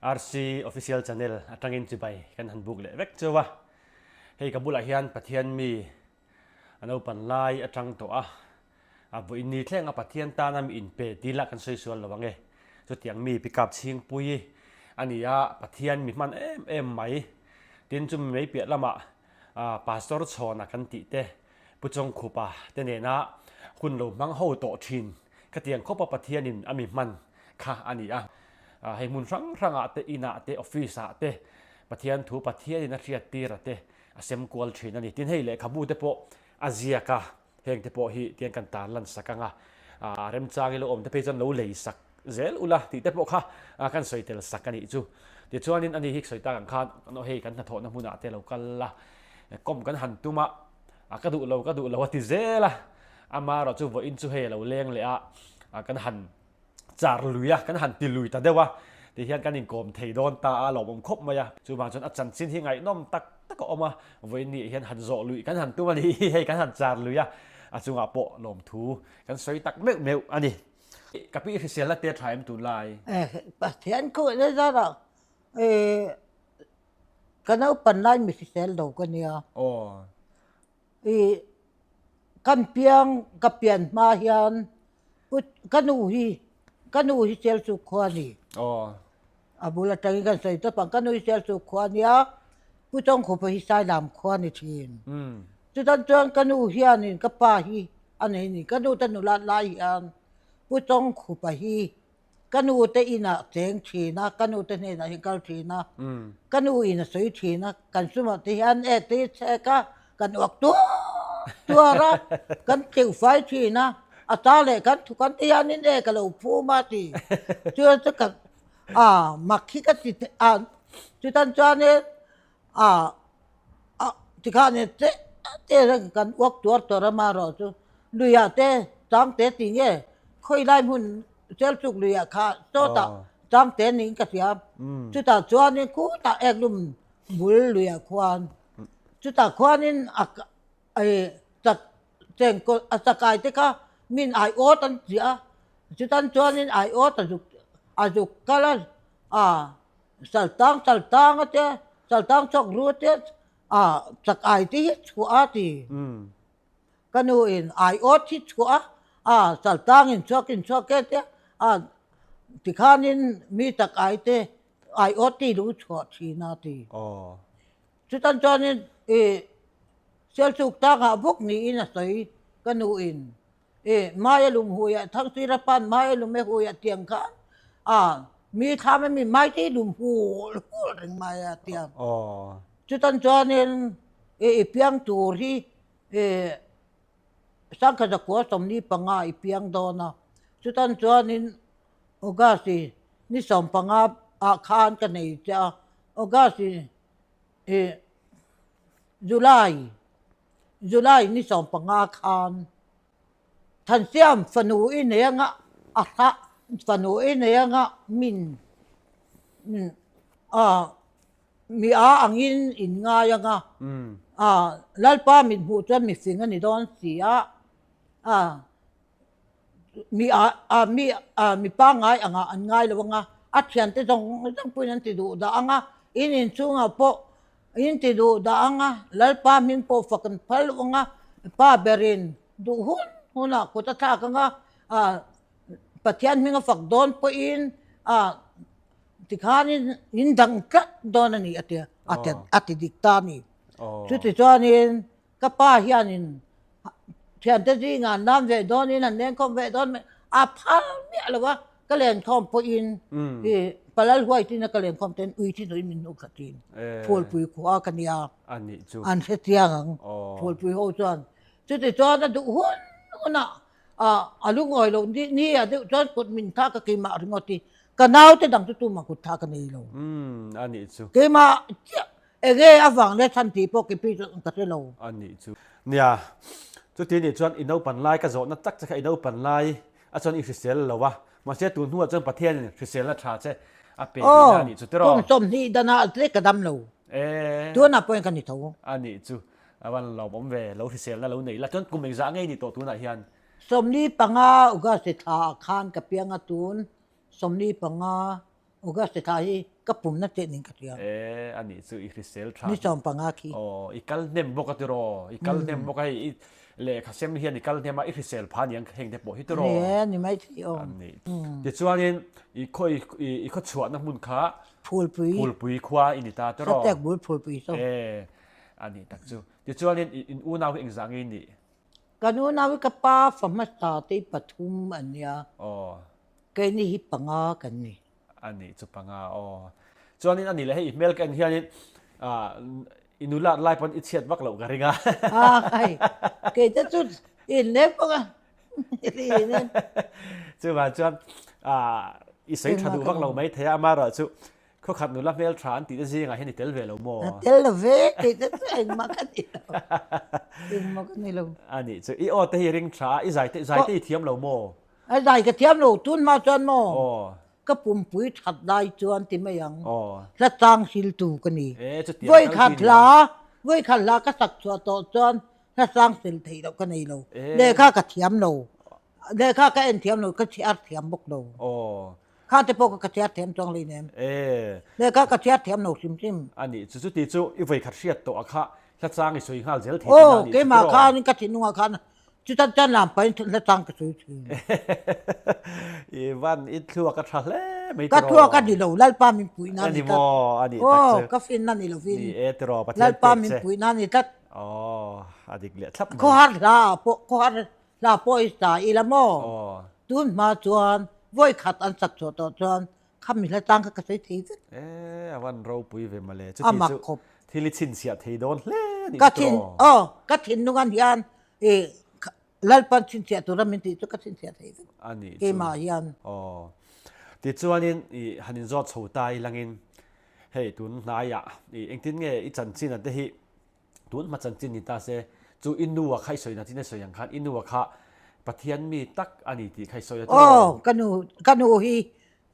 RC Official Channel atangin chibai kan han buk leh vek cheu a. Hei ka bulah hian Pathian mi a naupan lai atang tawh a, a vawiin ni thleng a Pathian tana mi inpe tih lah kan sawi sual lo ang e. Chutiang mi pickup chhingpui a ni a, Pathian mi hman em em mai. Tin chumi mai piah lamah Pastor Chhawna kan tih te, Pu Chawngkhupa te nena hun lo hmang ho tawh thin khatiang khawpa Pathianin a mi hman kha a ni a. Hei hmun hrang hrangah te, inah te, office ah te Pathian thu Pathianin a hriat tir a te a sem kual thin a ni. Tin hei lehkhabu te pawh a ziak a, heng te pawh hi tiang kan tan lan sak ang a, remchang ilo awm te phei chuan lo lei sak zel ula tih te pawh kha kan sawi tel sak a nih chu. Tichuanin ani hi sawi tak ang khan hei kan hnathawhna hmunah te lo kal la, kawm kan han tum a, ka duh lo ka duh lo a ti zel a, amaherawh chu vawiin chu hei a lo leng leh a, kan han char lui a, kan han ti lui ta deuh a, ti hian kan inkawm thei dawn ta a, lawmawm khawp mai a, chuvang chuan a chanchin hi ngaihnawm tak tak a awm a, vawiin ni ah hian han zawh luih kan han tum a ni hi hei kan han char lui a, a chungah pawh lawmthu kan sawi tak meuh meuh a ni. Ka pi hriselna te a tha em tunlai? Pathian khuh le zar ah ka naupan lai mi hrisel lo ka nia. Aw. I kan piang ka pian hma hian ka nu hi ka nu hi Sialsuk khua a ni. Aw. A bul atangin kan sawi tawp ang ka nu hi Sialsuk khua a nia Pu Chawngkhupa hi Sailam khua a ni thin. Chutan chuan ka nu hianin ka pa hi a nei ni ka nu te nulat lai hian Pu Chawngkhupa hi Ka nu te inah cheng thin a, ka nu te hnenah hi kal thin a, ka nu in a sawi thin a, kan sumah te hian ek te hi chhek a, kan uak tuar tuar a, kan tleuh fai thin a, a ta leh kan thu kan te hianin ek a lo phum a ti. Chuan chu ka a mak hi ka ti a chutan chuanin a a tikhanin te te reng kan uak tuar tuar a marawh chu luiah te changte tih nge khawilai hmun Chelchuk luiah kha sawtah changte niin ka hria. Chutah chuanin khutah eklum bul luiah khuan chutah khuanin a chak chengkawl a chakai te kha min aiawt an ti a, chutan chuanin aiawt a zuk a zuk kal a, a saltang saltang a te saltang chawk ru a te a chakai te hi chhuah a ti. Ka nu in aiawt hi chhuah a, a saltang in chhuak in chhuak e tia a tikhanin mi tak ai te aiawt ti lu chhuah thin a ti. Chutan chuanin i Sialchuk tangah bawk niin a sawi ka nu in i Maia lum huiah Thangsira pan Maia lum e huiah tiang khan a mi thlam ami mai te hi lum hul hul reng mai a tia. Chutan chuanin i i piang tur hi I sangkhat zakua 45 i piang dawn a, chutan chuanin August i ni 15 ah khan ka nei che a, August i i July July ni 15 khan Thansiam fanu i nei anga a hlah fanu i nei anga min a Mi a angin in ngai ang a, a Lalpa mit hmuh chuan mifing a ni dawn si a, a mi a a mi a mi pangngai angah an ngai lo ang a, a thiante zawng zawng pawhin an ti duh dah ang a, in inchhungah pawh in ti duh dah ang a, Lalpa hming pawh fak an phal lo ang a, pa berin duh hun hunah kut a thlak ang a, a Pathian hming a fak dawn pawhin a Tikhanin in dang tlat dawn a ni a ti a, a ti dik ta a ni. Chutichuanin ka pa hianin thiante zingah an lam ve dawnin an lenkhawm ve dawn mai a phal miah lo a, ka lenkhawm pawhin i Palal huai tina ka lenkhawm ten ui thi hnuin min hnuh khat thin. Phulpui khua ka nia, an hre chiang ang Phulpui ho chuan. Chutichuan a duh hun hunah a lungawi loh ni ah deuh chuan kut min thlak a keimah ringawt hi ka naute dang chu tumah kut thlak a nei lo. Umm a nih chu. Keimah chiah enge avang leh chhan tih pawh keipui chuan ka hre lo. A nih chu. Nia, chuti nih chuan i naupan lai ka zawhna tak che kha i naupan lai a chuan i hrisel lo a, mahse tun hnuah chuan Pathianin hriselna tha che a pe tihna a nih chu tiraw? Aw, kum 20 danah tlek ka dam lo. Ee. Tunah pawhin ka ni tho. A nih chu. A van lawmawm ve, lo hriselna lo nei la. Chuan kum engzah ngei ni tawh tunah hian? 45 August thla ah khan ka piang a tun 45. August thla hi ka pumna teh ning ka hria. E, a nih chu i hrisel tha. Ni 15 khi. Aw, i kal hnem bawk a tiraw? I kal hnem bawk a hei, i lehkha sem hian i kal hnem a, i hrisel pha aniang heng te pawh hi tiraw? Ni e, ni mai thei aw. A nih. Tichuanin i khaw i khaw chhuahna hmun kha Phulpui. Phulpui khua i ni ta tiraw? Satek bul Phulpui saw. E, a nih tak chu. Tichuanin i in unau hi engzah nge i nih? Kan unau hi ka pa fa hmasa te hi pathum an nia. Aw. Keini hi panga kan ni. A nih chu panga aw. Chuanin a nih leh hei i hmel ka en hianin ah i nulat lai pawn i chhiat vak loh ka ring a. Ah hei kei te chu in leh bawk a in en. Chuvang chuan ah i sawi tha duh vak lo mai thei a amaherawhchu Khawkhat nula hmel tha an tih te zingah hian i tel ve lo maw? A tel lo ve, kei te chu engmah ka ni lo. Engmah ka ni lo. A nih chu, i aw te hi ring tha a, i zai te, zai te i thiam lo maw? A zai ka thiam lo, tun hma chuan maw? Aw. Ka pumpui that lai chuan ti mai ang. Aw. Hla chang siltu ka ni. E, chutiang kal Vawikhat chi ni hla, ang. vawikhat hla ka sak chhuah tawh chuan hla chang sil theih loh ka nei lo. E. Lehkha ka thiam lo. Lehkha ka en thiam lo, ka chhiar thiam bawk lo. Aw. Kha te pawh ka ka chhiar thiam chuang hlei nem. E. Lehkha ka chhiar thiam lo hrim hrim. A nih chu chuti chu i vawikhat hriat tawh a kha hla chang i sawi nghal zel thei tihna a nih chu Aw, keimah tiraw? khan ka thinlungah khan chutan chuan lam pahin hla chang ka sawi thin. I van i thluak a tha hle mai Ka tiraw? thluak a ni lo, Lalpa min puihna a A ni ni tlat. maw? A nih tak Aw, chu. ka finna ni lovin. Ni e tiraw, Pathian Lalpa pek min che. puihna a ni tlat. Aw, a dik leh thlap mai. Khawhar hla ah pawh, khawhar Hla pawh i sa ila maw? Tun hma chuan vawi khat an sak chhuah tawh chuan khami hla tang kha ka sawi thei vek. E, a van ropui ve mawle. Chuti chu thil i chhinchhiah thei dawn hle nih chu tiraw? Aw, ka thinlungan hian i Lalpan chhinchhiah tura min tih chu ka chhinchhiah thei vek. A nih chu. Keimah hian. Aw. Tichuanin i han inzawt chho ta ilangin hei tun hnaiah i engtin nge i chanchin a te hi Tun hma chanchin ni ta se, chu i nu a kha i sawi na chin a sawi ang khan i nu a kha Pathian mi tak a ni tih kha i sawi a tiraw? Aw, ka nu, ka nu hi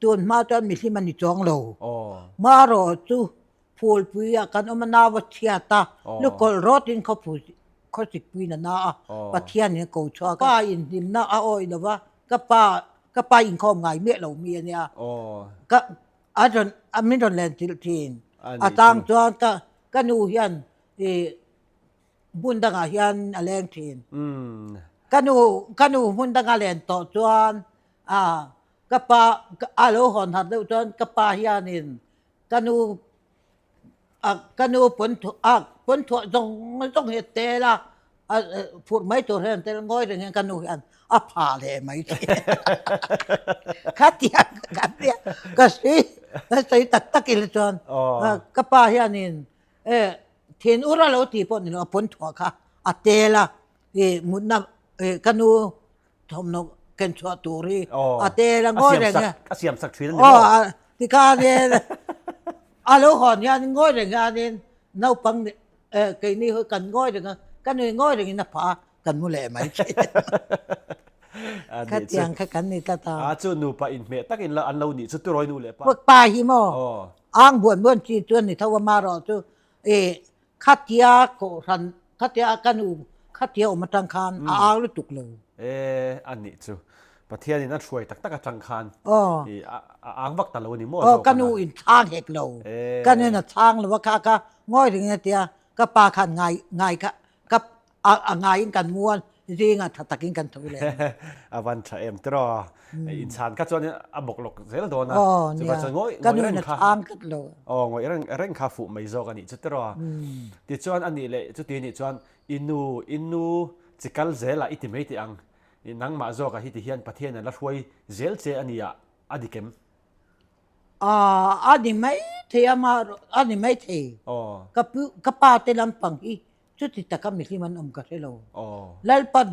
tun hma chuan mihlim a ni chuang lo. Aw. Marawh chu phulpui ah kan awm a, nau a chhiat a, lukawlh rawt in khawphu khawsikpui na na a, Pathian in a ko chhuak a. Ka pa in hlimna a awih lo va, ka pa, ka pa inkhawm ngai miah lo mi a nia. Aw. Ka, a rawn, min rawn len chilh thin. A tang chuan ka Ka nu hian i hmun dangah hian a leng thin. Ka nu ka nu hmun danga len tawh chuan a ka pa a lo hawn harh deuh chuan ka pa hianin ka nu a ka nu pawn thuah a pawn thuah zawng zawng hi a tel a a phurh mai tur hian tel ngawi reng hian ka nu hian a phah leh mai thin. Khatiang ka nia ka sawi ka sawi tak tak ila chuan ka pa hianin e thin ur a lo tih pawh ni lo a pawn thuah kha a tel a i mutna i ka nu thawmhnaw ken chhuah tur hi a tel a ngawi reng hian a siam sak thin a ni maw? Aw tikhanin a lo hawn hian ngawi reng hianin naupang keini hi kan ngawi reng a ka nui ngawi rengin a phah a kan mu leh mai thin. Khatiang kha kan ni tlat a. A chu nupa inhmeh takin la an lo nih chu turawi nu leh pa. Pa hi maw ang buan buan chi chu a ni tho a marawh chu i khatia kohhran khatia ka nu khatia awm atang khan a au lutuk lo. E a nih chu Pathianin a hruai tak tak atang khan i a ang vak ta lo a ni maw zawk a na. Ka nu in chhang hek lo. Ka nu in a chhang lo a kha kha ngawi reng a tia ka pa khan ngai ngai kha ka a ngaiin kan mu a zingah tha takin kan tho leh. A van tha em tiraw. Inchhan kha chuan a bawk lawk zel dawn a. Aw nia. Chuan ngawih Ka ngawih nuin reng a kha. chhang tlat lo. Aw ngawih reng reng kha fuh mai zawk a nih chu tiraw. Tichuan a nih leh chuti nih chuan i nu i nu chi kal zelah i ti mai teh ang. Nangmah zawkah hi ti hian Pathian a la hruai zel che a nia a dik em? A ni mai thei a mah a ni mai thei. Ka pu ka pa te lampang hi chuti taka mihlim an awm ka hre lo. Lalpan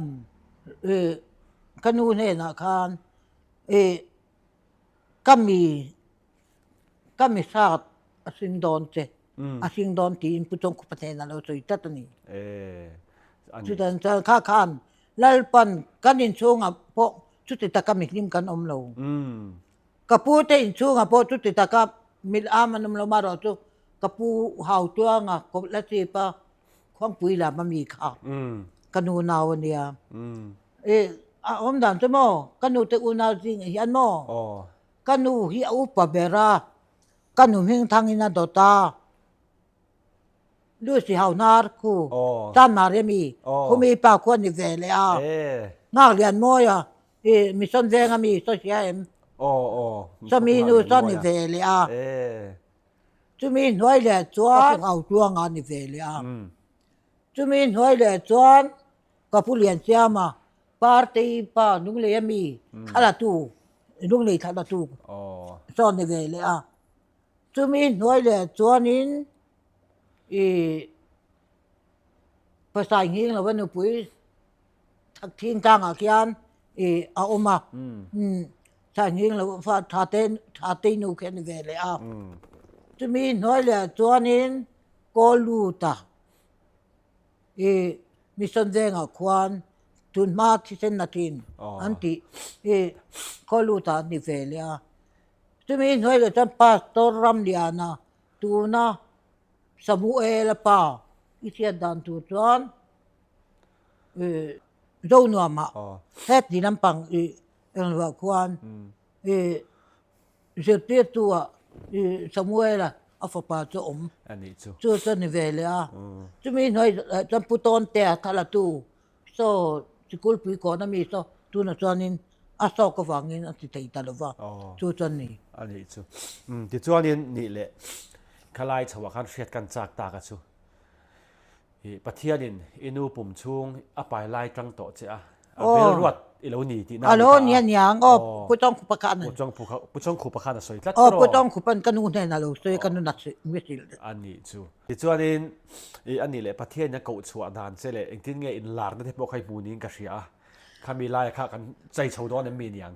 ka nu hnenah khan ka mi ka mi hrat a hring dawn che a hring dawn tiin Pu Chawngkhupa hnenah a lo sawi tlat a ni. Chutiang chuan kha khan Lalpan kan inchhungah pawh chuti taka mihlim kan awm lo. Ka pu te inchhungah pawh chuti taka mil am an awm lo marawh chu ka pu hau tuanga kawlh a chip a khuangpui lam a mi kha ka nu nau a nia. I a awm dan chu maw ka nu te unau zingah hian maw. Ka nu hi a upa ber a, ka nu hmingthangin a dawt a. Lucy Hauhnar khu Chanmari ami khumi pa khu a ni ve leh a. Nghaklianmawia i Mission veng ami sawi hria em? Sawmi nu chu a ni ve leh a. Chumi hnuai leh chuan Hautuanga a ni ve leh a. Chumi hnuai leh chuan ka pu Liansiama Partei pa Lunglei ami thlalatu Lunglei thlalatu saw a ni ve leh a. Chumi hnuai leh chuanin ih Pasai nghing lova nupui thing tlangah khian ih a awm a, Sai nghing lo fa tha te tha tei nu khi a ni ve leh a. Chumi hnuai leh chuanin kawl lut a ih Mission vengah khuan tun hma thisen na thin an tih ih kawl lut ah a ni ve leh a. Chumi hnuai leh chuan Pastor Ramliana tuna Samuela pa i hriat dan tur chuan ih Zonuamah heti lampang ih engluah khuan ih zirtirtu ah ih Samuela a fapa chu a awm chu chu a ni ve leh a. Chumi hnuai leh chuan Pu Tawntea thlalatu Saw sikulpui kawn a mi saw tunah chuanin a sawk avangin a ti thei ta lo va, chu chuan ni. A nih chu. Umm tichuanin nih leh khalai chhoah khan hriat kan chak tak a chu. Ih Pathianin i nu pum chhung a pai lai tang tawh che a, a bel ruat i lo ni tihna a ni ta a. A lo ni a niang aw Pu Chawngkhupa khan a. Pu Chawngkhupa khan a sawi tlat tawh. Aw Pu Chawngkhupa'n ka nu hnenah a lo sawi a, ka nu na hrilh. A nih chu. Tichuanin, i a nih leh Pathianin a koh chhuah dan che leh engtin nge inlarna te pawh kha i hmu niin ka hria a, khami laia kha kan chei chho dawn em mi niang?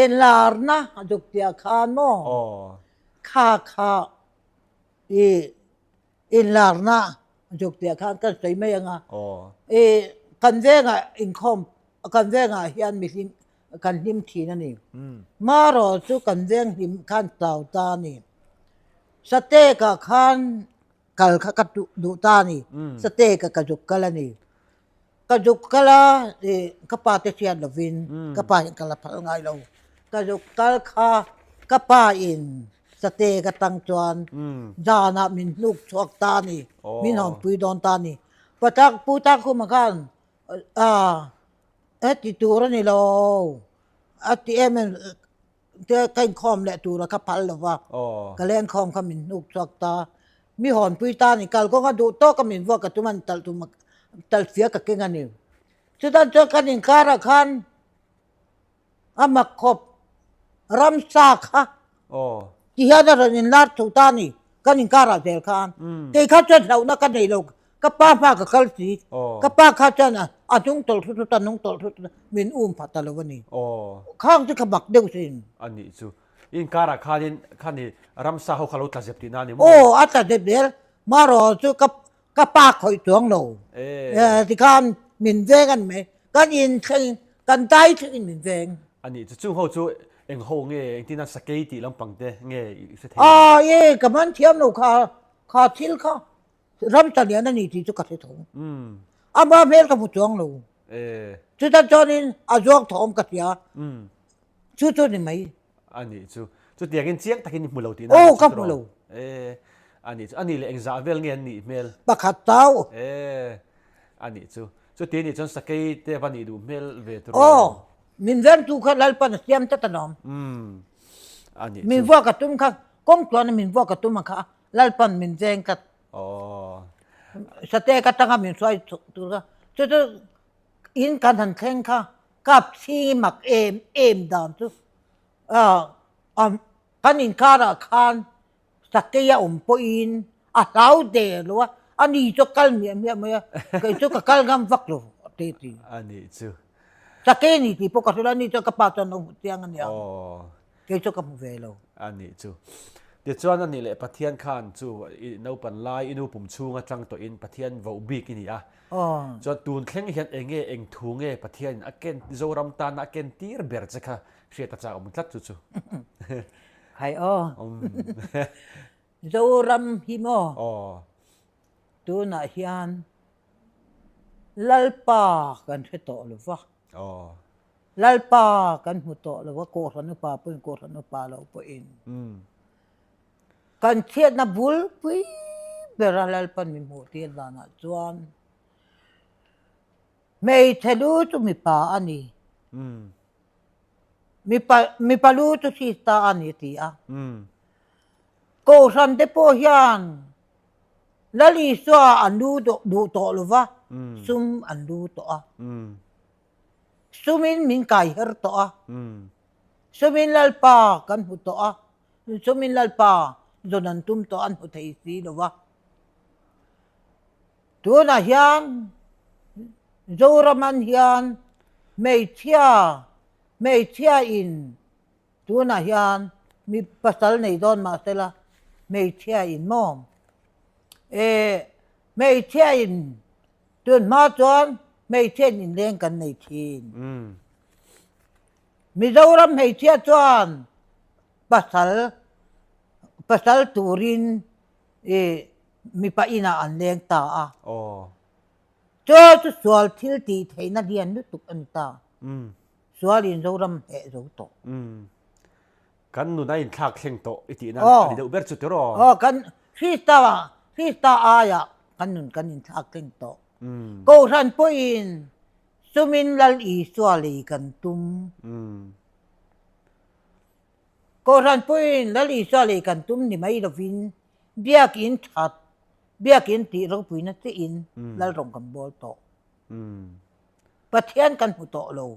Inlarna a duk piah khan maw? Aw. Kha kha i inlarna a duk piah khan kan sawi mai ang a. Aw. I kan vengah inkhawm, kan vengah hian mihlim kan hlim thin a ni. Marawh chu kan veng hlim khan chau ta a ni. Satekah khan kal kha ka duh ta a ni. Satekah ka zuk kal a ni. Ka zuk kal a, ih ka pa te hriat lovin ka pa hian ka la phal ngai lo. Ka zuk kal kha ka pa in Satek atang chuan zanah min hnuk chhuak ta a ni. Min hawnpui dawn ta a ni. Patak Pu Tangkhuma khan ah heti tur a ni lo a ti em em. Te ka inkhawm leh tura ka phal lo va, ka lengkhawm kha min hnuk chhuak ta. Mi hawnpui ta a ni, kalkawnga duh tawka min vuak ka tum a ni, talh tum talh fia ka keng a ni. Chutan chuan kan inkarah khan a mak khawp ramsa kha ti hian a rawn inlar chho ta a ni, kan inkarah zel khan. Kei kha chuan hlauhna ka nei lo, ka pa hma ka kal si, ka pa kha chuan a hnung tawlh thut thut a, hnung tawlh thut thut a, min um pha ta lo a ni. Khang chu ka mak deuh sin. A nih chu. I inkarah khanin khani ramsa ho kha lo tla zep tihna a ni maw? Aw, a tla zep zel. Marawh chu ka ka pa khawih chuang lo. Tikhan min veng a ni mai. Kan in thlengin, kan dai thlengin min veng. A nih chu. Chung ho chu eng ho nge, engtin a sakei tih lampang te nge i hre thei? Aw, e, ka man thiam lo kha, kha thil kha. Ram ta lian a ni tih chu ka hre tho. Ama hmel ka hmu chuang lo. Chutan chuanin a zuang thawm ka hria. Chu chu ni mai. A nih chu. Chutiangin chiang takin i hmu lo tihna a nih chu. Aw ka hmu lo. A nih chu. A nih leh engzah vel nge an nih hmel? Pakhat tau. A nih chu. Chuti nih chuan sakei te va nih duh hmel ve tur. Aw. Min vengtu kha Lalpan a siam tlat alawm. A nih chu. Min vuak a tum kha kawng tluan a min vuak a tum ang kha. Lalpan min veng tlat. Satek atanga min hruai tur kha chu chu in kan han thleng kha kap chhing i mak em em dan chu kan inkarah khan sakei a awm pawhin a hlau der lo a, ani chu a kal miah miah mai a, kei chu ka kal ngam vak lo a ti ti. A nih chu. Sakei a ni tih pawh ka hre lo, ani chuan ka pa chuan a lo hmu chiang a nia. Kei chu ka hmu ve lo. A nih chu. Tichuan a nih leh Pathian khan chu i naupan lai i nu pum chhung atang tawhin Pathian voh bik i ni a. Chuan tun thleng hian eng nge eng thu nge Pathianin a ken Zoram tana a ken tir ber che kha hriat a chak awm tlat chu chu. Hai aw. Zoram hi maw? Tunah hian Lalpa kan hre tawh lo va. Lalpa kan hmu tawh lo a, Kohhran upa pawhin Kohhran upa lo pawhin. Kan chhiatna bulpui bera Lalpan min hmuh tir danah chuan hmeichhe lu chu mipa a ni. Mipa mipa lu chu Krista a ni a ti a. Kohhran te pawh hian Lal Isua an lu duh tawh lo va, sum an lu tawh a. Sumin min kai her tawh a. Sumin Lalpa kan hmu tawh a. Sumin Lalpa zawn an tum tawh an hmu thei si lo va. Tunah hian Zoraman hian hmeichhia hmeichhia in Tunah hian mi pasal nei dawn mah sela hmeichhia in maw? Eh, hmeichhia in tun hma chuan hmeichhia in inleng kan nei thin. Mizoram hmeichhia chuan pasal pasal turin eh mipa inah an leng ta a. Chu chu sual thil tih theihna lian lutuk a ni ta. Sualin Zoram hneh zo tawh. Umm. Kan nun a inthlak thleng tawh i tihna a ni deuh ber chu tiraw? Aw, kan Krista Krista aiah kan nun kan inthlak thleng tawh. Kohhran pawhin sumin Lal Isua lei kan tum. Kohhran pawhin Lal Isua lei kan tum ni mai lovin Biakin that, Biakin tih ropuina chiahin Lal rawng kan bawl tawh. Pathian kan hmu tawh lo.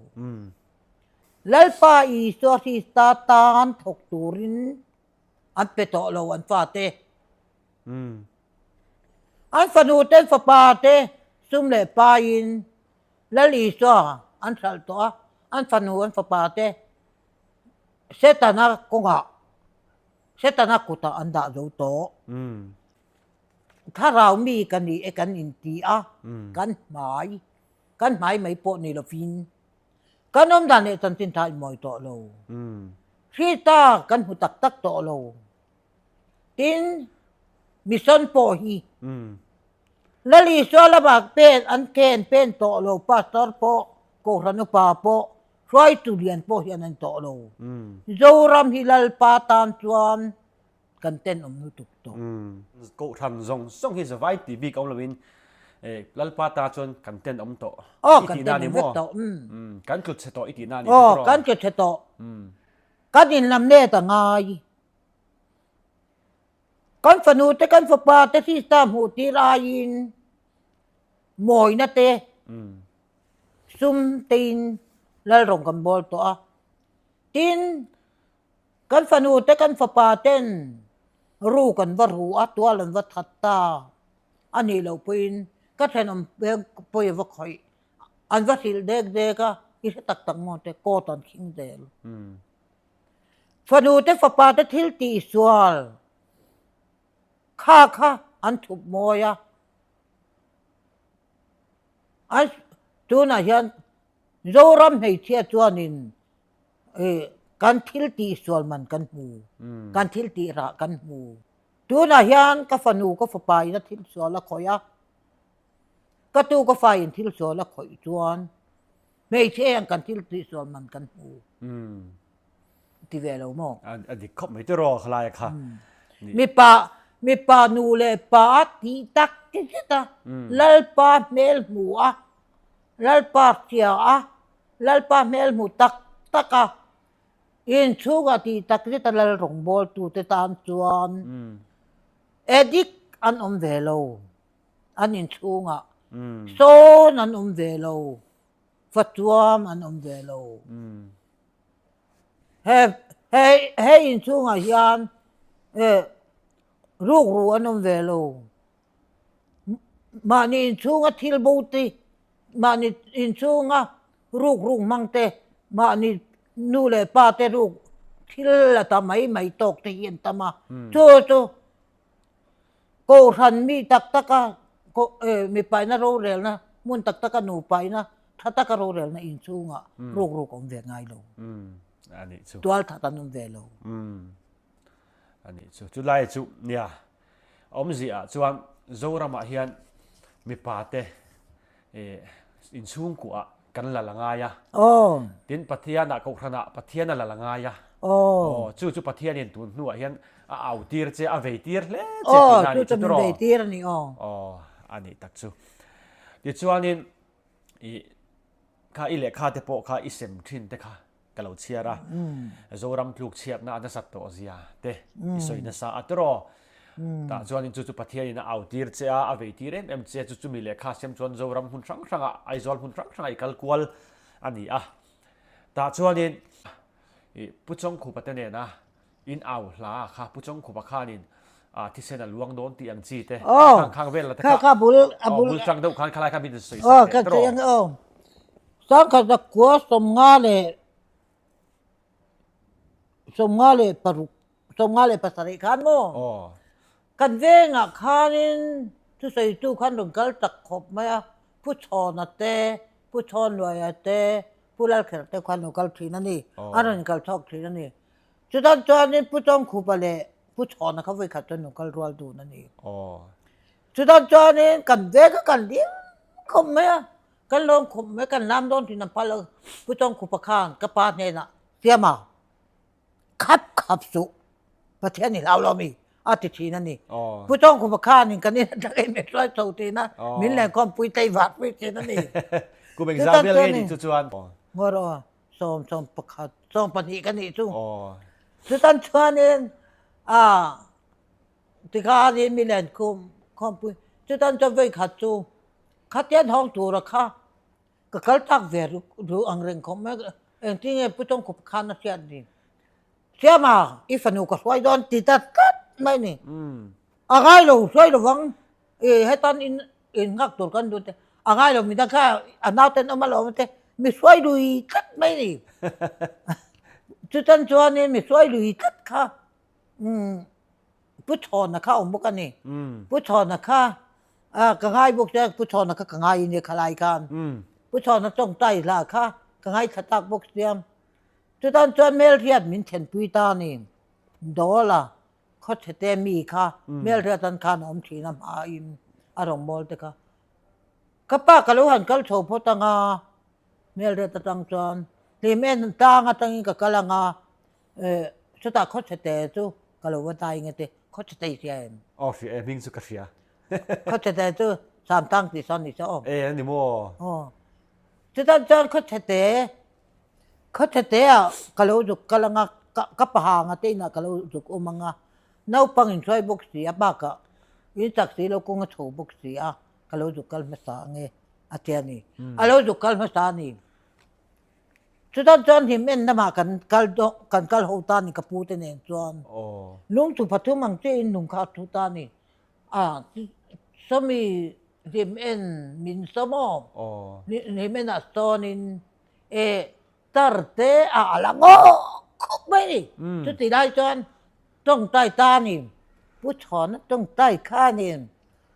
Lalpa Isua Krista tan thawk turin an pe tawh lo an fate. An fanu te an fapa te sum leh paiin Lal Isua an hralh tawh a, an fanu an fapa te Setana kawngah, Setana kutah an dah zo tawh. Thlarau mi ka ni e kan inti a, kan hmai, kan hmai mai pawh ni lovin kan awm dan leh chanchin tha inmawi tawh lo. Krista kan hmu tak tak tawh lo. Tin, mission pawh hi Lal Isua lamah pen an ken pen tawh lo, pastor pawh, Kohhran upa pawh, hruaitu lian pawh hian an tawh lo. Zoram hi Lalpa tan chuan kan tenawm lutuk tawh. Kohhran zawng zawng hi zavai tih bik awm loin Lalpa ta chuan kan tenawm tawh i tihna a ni maw? Kan tlu chhe tawh i tihna a ni maw? Aw, kan tlu chhe tawh. Kan inlam let a ngai. Kan fanu te kan fapa te sista hmuh tir aiin mawina te sum tein Lalrawng kan bawl tawh a. Tin, Kan fanu te kan fapa ten ruk an va ru a, tual an va that ta a nih loh pawhin ka thenawm peng pawi a va khawih, an va hrilh dek dek a, i hre tak tak maw te court an khing zel. Fanu te fapa te thil tih sual kha kha an thup mawi a, an tunah hian Zoram hmeichhia chuanin Kan thil tih sual man kan hmu, kan thil tih rah kan hmu. Tunah hian ka fanu ka fapa in a thil sual a khawih a, ka tu ka fa in thil sual a khawih chuan hmeichhe hian kan thil tih sual man kan hmu. Ti ve lo maw? A dik khawp mai tiraw khalai a kha. Mipa mipa nu leh pa a tih tak ti zet a, Lalpa hmel hmu a, Lalpa hria a, Lalpa hmel hmu tak tak a, inchhungah tih tak zeta lal rawngbawltute tan chuan addict an awm ve lo, an inchhungah sawn an awm ve lo, fachuam an awm ve lo. He he he inchhungah hian rukru an awm ve lo. Mahni inchhunga thil bo te, mahni inchhunga ruk ruk hmang te, mahni nu leh pa te ruk thil la ta mai mai tawk te hi an tam a. Chu chu Kohhran mi tak taka mipaina rorelna hmun tak taka nupaina tha taka rorelna inchhungah ruk ruk a awm ve ngai lo. Tual that an awm ve lo. A nih chu. Chulai chu nia awmzia chuan Zoramah hian mipa te inchhungkuah. kan lal a ngai a. Aw. Tin, Pathianah, Kohhranah Pathian a lal a ngai a. Aw. Aw, chu chu Pathianin tun hnuah hian a au tir che, a vei tir hle che tihna a nih chu tiraw? Aw, chu chu min vei tir a ni aw. Aw, a nih tak chu. Tichuanin, i kha i lehkha te pawh kha i sem thin te kha ka lo chhiar a. Zoram tluk chhiatna a nasat tawh zia te i sawi nasa a tiraw? Tah chuanin chu chu Pathianin a au tir che a, a vei tir em em che a, chu chumi lehkha sem chuan Zoram hmun hrang hrangah, Aizawl hmun hrang hrangah i kal kual a ni a. Tah chuanin i Pu Chawngkhupa te nena in au hla kha Pu Chawngkhupa khanin a thisen a luang dawn tih ang chi te khang khang vel la te kha aw bul tang deuh khan khalai kha min sawi sak teh tiraw. Sangkhat zakua 56 56 57 khan maw? Kan vengah khanin thusawitu khan rawn kal tak khawp mai a, Pu Chhawna te, Pu Chhawnluaia te, Pu Lalkherh te khan rawn kal thin a ni, a rawn kal chhuak thin a ni. Chutan chuanin Pu Chawngkhupa leh Pu Chhawna kha vawikhat chuan rawn kal rual dun a ni. Chutan chuanin kan veng kha kan ding khawp mai a, kan lawm khawp mai, kan lam dawn thin ang phal lo. Pu Chawngkhupa khan ka pa hnenah, Siama, Khap khap suh, Pathian i hlau lo mi? a ti thin a ni. Pu Chawngkhupa khanin kan in atang in min hruai chho thin a, min lenkhawmpui tlei vak pui thin a ni. Kum engzah vel nge nih chu chuan? Ngaw rawh, sawm sawm pakhat, sawm pahnih ka nih chu. Chutan chuanin a tikhanin min lenkhawmpui, chutan chuan vawikhat chu khatian hawng tura kha Ka kal tak ve duh ang reng khawp mai a, engtin nge Pu Chawngkhup khan a hriat ni? Siama, i fanu ka hruai dawn ti ta tlat mai ni. A ngai lo, hruai lo vang, i hetan in in nghak tur kan duh te, a ngai lo midang kha a nauten awm alawm te, mi hruai lui tlat mai ni. Chutan chuanin mi hruai lui tlat kha umm Pu Chhawna kha awm bawk a ni. Pu Chhawna kha ka ngai bawk sia, Pu Chhawna kha ka ngai nia khalai khan. Pu Chhawna tawngtai hla kha ka ngaithla tak bawk sia. Chutan chuan Melriat min thlenpui ta a ni. Dawla khawchhete mi kha Melriat an khan a awm thin a hmain a rawngbâwl te kha. Ka pa ka lo han kal chho phawt ang a, Melriat atang chuan hlim en tlang atangin ka kal ang a, Chutah khawchhete chu ka lo va dai nge te, khawchhete i hria em? Aw hria e, hming chu ka hria. Khawchhete chu Samtang tih sawn ni se aw. E a ni maw? Aw. Chutan chuan khawchhete, khawchhete ah ka lo zuk kal anga, ka pahanga te inah ka lo zuk awm anga, naupang in hruai bawk si a, bakah in chak si lo kawng a chho bawk si a, ka lo zuk kal hmasa ange a ti a ni. A lo zuk kal hmasa a ni. Chutan chuan hlim en lamah kan kal dawn kan kal ho ta ni ka pu te nen chuan lung chu pathum ang chiah in lung kha a thu ta ni a sawmi hlim en min sawm aw hlim en ah sawn in e tar te a a la ngawk khawp mai ni chuti lai chuan tawngtai ta ni pu chhawna tawngtai khanin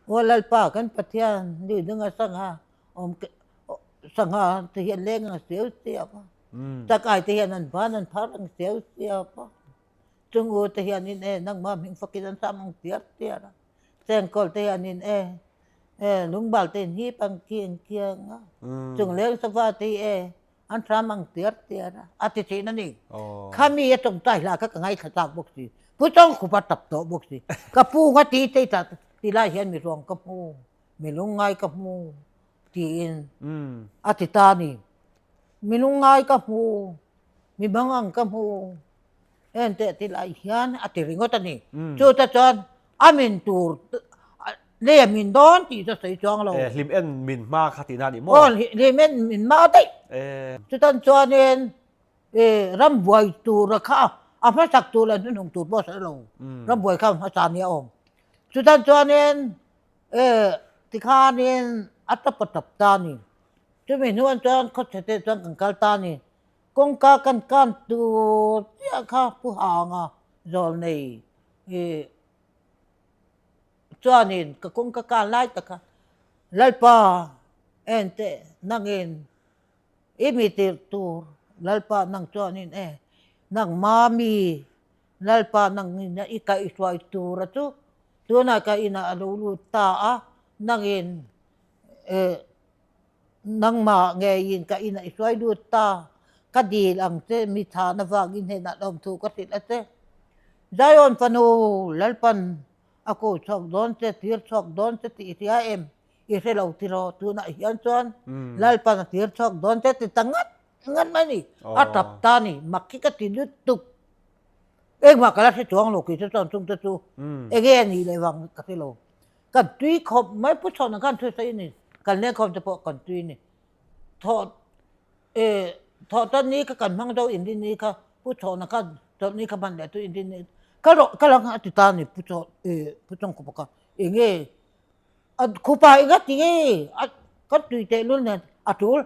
aw Lalpa kan Pathian lui nunga sangha Awm sangha te hian leng ang siau siau a, chakai te hian an ban an phar ang siau siau a, chungu te hianin e nangmah hming fakin an sam ang tiar tiar a, chengkawl te hianin e e lungbal te in hip ang kiang kiang a, chungleng sava te hi e an hram ang tiar tiar a, a ti thin a ni. Khami a tawngtai hla kha ka ngaithla chak bawk si, Pu Chawngkhupa tap tawh bawk si, ka pu nga ti te ti lai hian mi ruang ka hmu. Mi lungngai ka hmu tiin a ti ta a ni. Mi lungngai ka hmu, mi mangang ka hmu, enteh ti lai hian a ti ringawt a ni. Chu te chuan a min tur lei a min dawn tih chu a sawi chuang lo. Hlim en min hma kha tihna a ni maw? Aw, hlim en min hma daih. Chutan chuanin rambuai tura kha a hmasak tur leh hnuhnung tur pawh a sawi lo. Rambuai kha a hmasa nia awm. Chutan chuanin E, tikhanin a tap a tap ta a ni. Chumi hnuan chuan khawchhete chuan kan kal ta a ni. Kawngka kan kan tur chiah kha Pu Hanga zawlnei i chuanin ka kawngka kan lai tak kha, Lalpa, enteh nangin i mi tirh tur, Lalpa nang chuanin e, nangma mi Lalpa nangin i kaihhruai tura chu tunah ka inah a lo lut ta a, nangin eh. Nangmah ngeiin ka inah i hruai lut ta, ka dil ang che, mi chhana vangin hnenah lawmthu ka hrilh a che. Zion fanu, Lalpan a ko chhuak dawn che, tir chhuak dawn che tih i hria em? I hre lo tiraw? Tunah hian chuan Lalpan a tir chhuak dawn che ti ta ngat ngat mai ni. A tap ta ni, mak hi ka ti lutuk. Engmah ka la hre chuang lo kei chu chuan chungte chu enge a nih leh vang ka hre lo. Kan tui khawp mai pu chhawn ang khan thu sawi a ni. Kan lengkhawm te pawh kan tui a ni. Thawh eh thawh tan ni kha kan hmang zo inrin ni kha pu chhawn ang khan chawlh ni kha hman leh chu inrin ni ka rawh ka lang a ti ta a ni pu chhawn eh pu chawngkhupa kha enge a khupa enga ti nge a ka tui tehlul nen a tul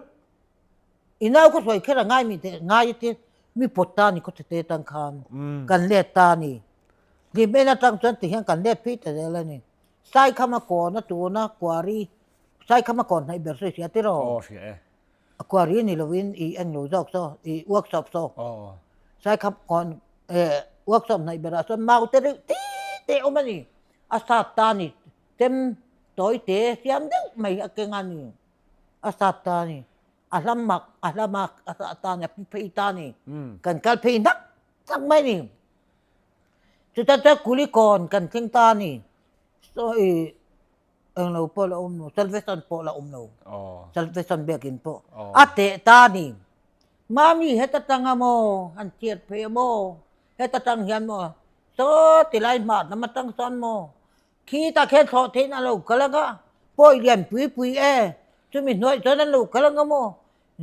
I nau ka hruai kher a ngai mi teh ngai te mi pawt ta ni khawchhe te tang khan kan let ta ni. Hlim en atang chuan ti hian kan let phei ta zel a ni. Saikhama kawn a tuna kuari Saikhama kawn hnaih ber sawi hria tiraw? Aw hria e. A kuari ni lovin i eng lo zawk saw i workshop saw. Aw. Saikham kawn eh workshop hnaih berah sawn mau te reuh te te awm a ni. A sat ta ni chem tawi te siam deuh mai a keng a ni. A sat ta a ni. A hlam mak, a hlam a, a sah ta a ni, a pu phei ta a ni. Kan kal phei hnak hnak mai a ni. Chutah chuan Kulikawn kan thleng ta a ni. Saw i englo pawh la awm lo, Salvation pawh la awm lo. Salvation biakin pawh a teh ta a ni. Mami heta tanga maw han chhiat phei a maw? Heta tang hian maw? Saw tilai hmah lam atang sawn maw? Khi tah khian thlawh theihin a lo kal ang a, pawi lian pui pui e, chumi hnuaih chuan an lo kal ang a maw,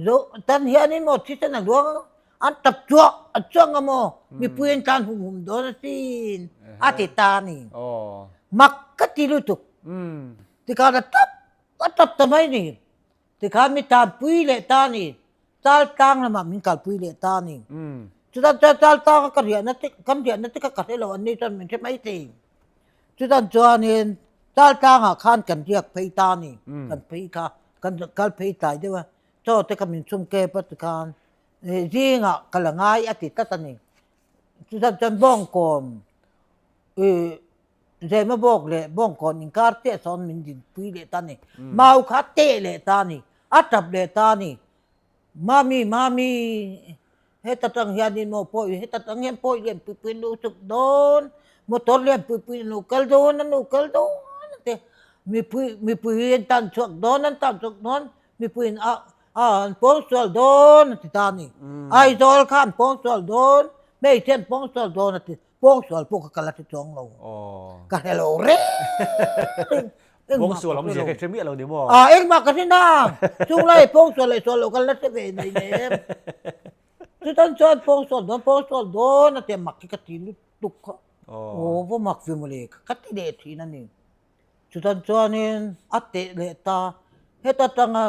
zo tan hianin maw thisen a luang ang a, an tap chuah a chuang a maw, mipui an tlan hum hum dawn asin a ti ta a ni. Mak ka ti lutuk. Tikhan a tap a tap ta mai ni. Tikhan mi tanpui leh ta a ni. Chal tlang lamah min kalpui leh ta a ni. Chutan chuan chal tlanga ka riahna te kan riahna te kha ka hre lo an ni chuan min hre mai thei. Chutan chuanin chal tlangah khan kan riak phei ta a ni. Kan phei kha kan kal phei tlai deuh a, chaw te kha min chhum kep a tikhan zingah ka la ngai a ti tlat a ni. Chutan chuan bawngkawn ih Zema bawk leh bawngkawn inkar chiah sawn min dinpui leh ta a ni. Mau kha a teh leh ta a ni. A tap leh ta a ni. Mami, mami, heta tang hianin maw pawi, heta tang hian pawi lian pui pui an lo chuk dawn, motor lian pui pui an lo kal dawn, an lo kal dawn a ti. Mipui, mipui an tan chhuak dawn, an tan chhuak dawn, mipuiin a, a an pawngsual dawn a ti ta a ni. Aizawl kha an pawngsual dawn, hmeichhe an pawngsual dawn a ti. Pawngsual pawh ka kal a hre chuang lo. Ka hre lo reng reng. Pawngsual awmzia ka hre miah lo ni maw? Ah, engmah ka hre nang. Chung lai pawngsual leh sual lo ka la hre ve nei nem. Chutan chuan pawngsual dawn, pawngsual dawn a tia mak hi ka ti lutuk kha. Aw, va mak ve mawle ka ti leh thin a ni. Chutan chuanin a teh leh ta. Heta tanga